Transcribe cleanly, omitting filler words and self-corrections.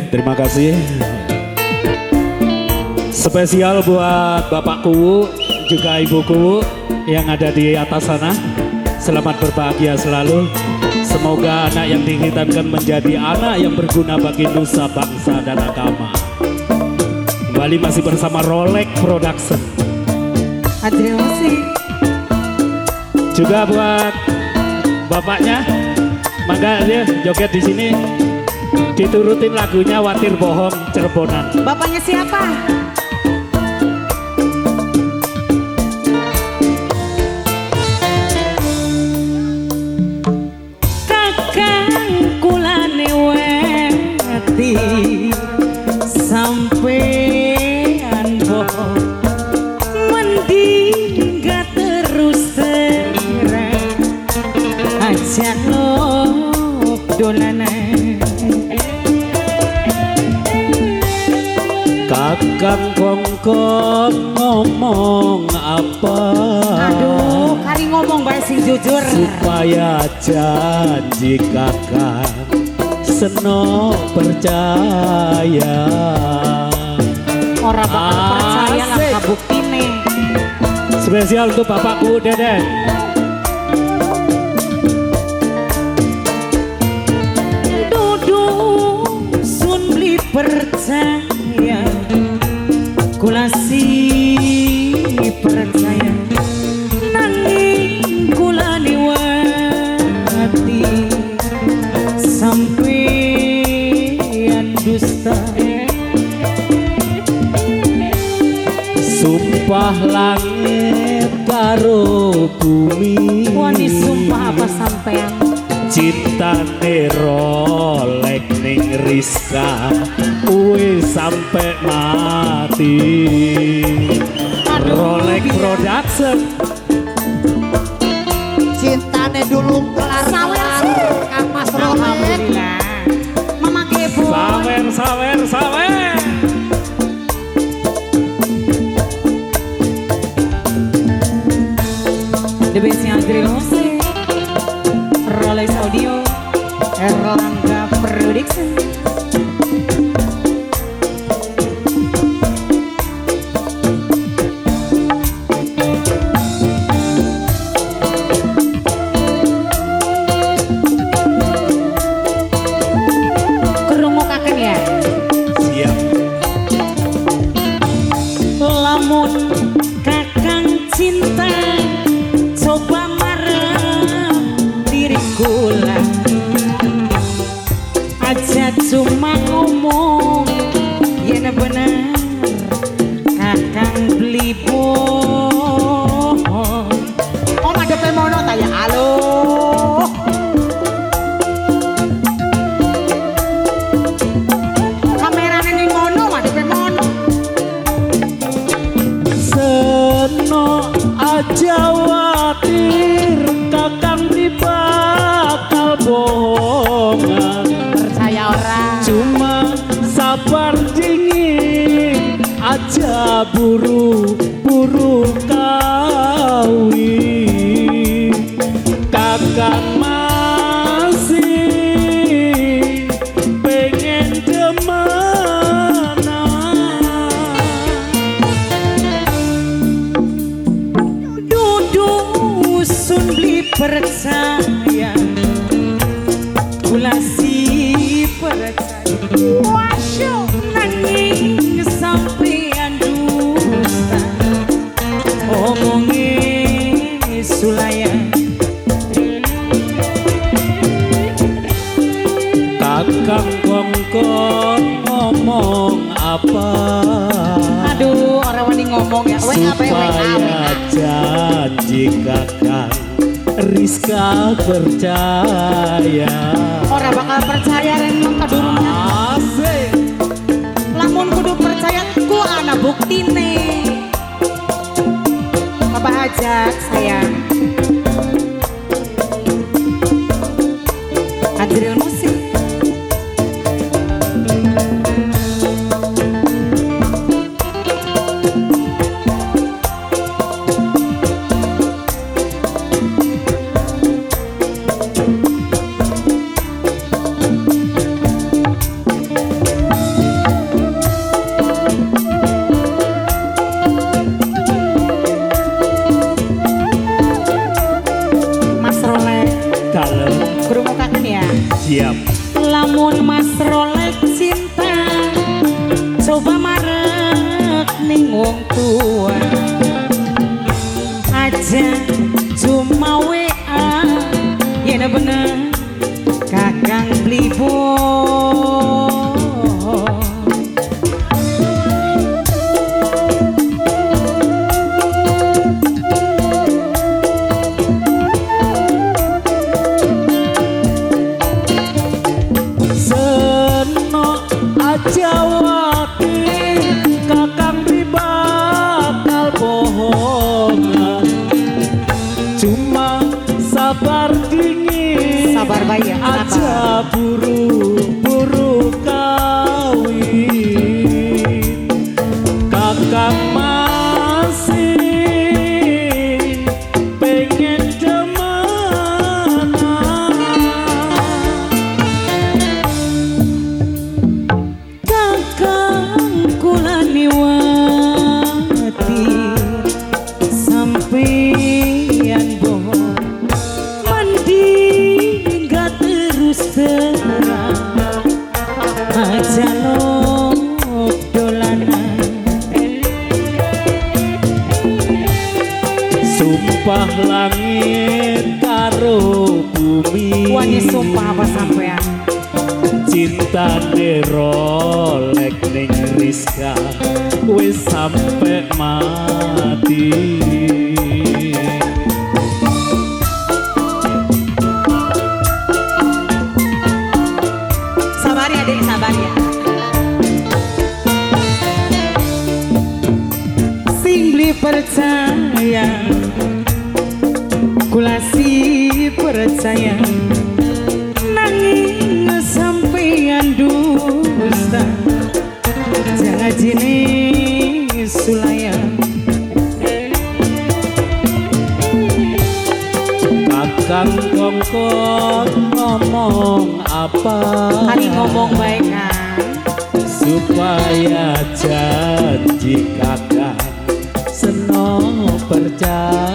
Terima kasih. Spesial buat Bapak Kuwu, juga Ibu Kuwu yang ada di atas sana. Selamat berbahagia selalu. Semoga anak yang dikhitankan menjadi anak yang berguna bagi nusa, bangsa, dan agama. Kembali masih bersama Rolek Production. Adrian Musik. Juga buat bapaknya, mangga dia joget di sini. Diturutin lagunya Watir Bohong Cerbonan. Bapaknya siapa? Kakang kulane weti sampean bohong mending gak terus terang aja lop dolanan. Kakang kongkon ngomong apa? Aduh, kari ngomong bae sing jujur. Supaya janji kakang seno percaya. Ora bakal percaya lah kabuktine. Spesial untuk bapakku Deden. Dudu sun beli percaya, kula si percaya nanging kula niwati sampean dusta. Sumpah langit karo bumi. Wani sumpah apa sampean? Cintane Rolek ning Rizka wis sampe mati. Aduh, Rolek Production. Cintane dulu kelar-kelar Kang Mas Rolek. Alhamdulillah. Mama Kebo. Sawer sawer sawer. The best-nya Adriel Musik, Rolex Audio, Erlangga Production. Kerungukaken ya. Siap. Lamun kakang cinta coba marah diri kula, aja cuma ngomong yen bener kakang beli bohong. Oh madepe mono ta ya halo. Kamerane ning mono madepe mono. Seno aja watir kakang beli bakal bohongan. Percaya ora? Cuma sabar dingin aja buru-buru kawin. Kakang masih pengen demenan. Dudu sun beli percaya, kula si percaya Wasyuk. nanging sampean dusta omonge sulayan. Kakang kongkon ngomong apa? Aduh, orang wani ngomong ya. WA, WA, Supaya WA. janji kakang Rizka percaya. Ora bakal percaya ren mong kadurungnya. Asik. Lamun kudu percaya ku ana buktine. Bapak hajat sayang. Adriel Musik. Jaluk dolanan. Sumpah langit karo bumi. Wani sumpah apa sampean? Cintane Rolek ning Rizka wis sampe mati. Sabar ya, Dek, sabar ya. Sing beli percaya, kula si percaya, nanging sampeyan dusta, janjine sulaya. Kakang kongkon ngomong apa? Hari ngomong baik kan. Supaya janji kakang seno percaya.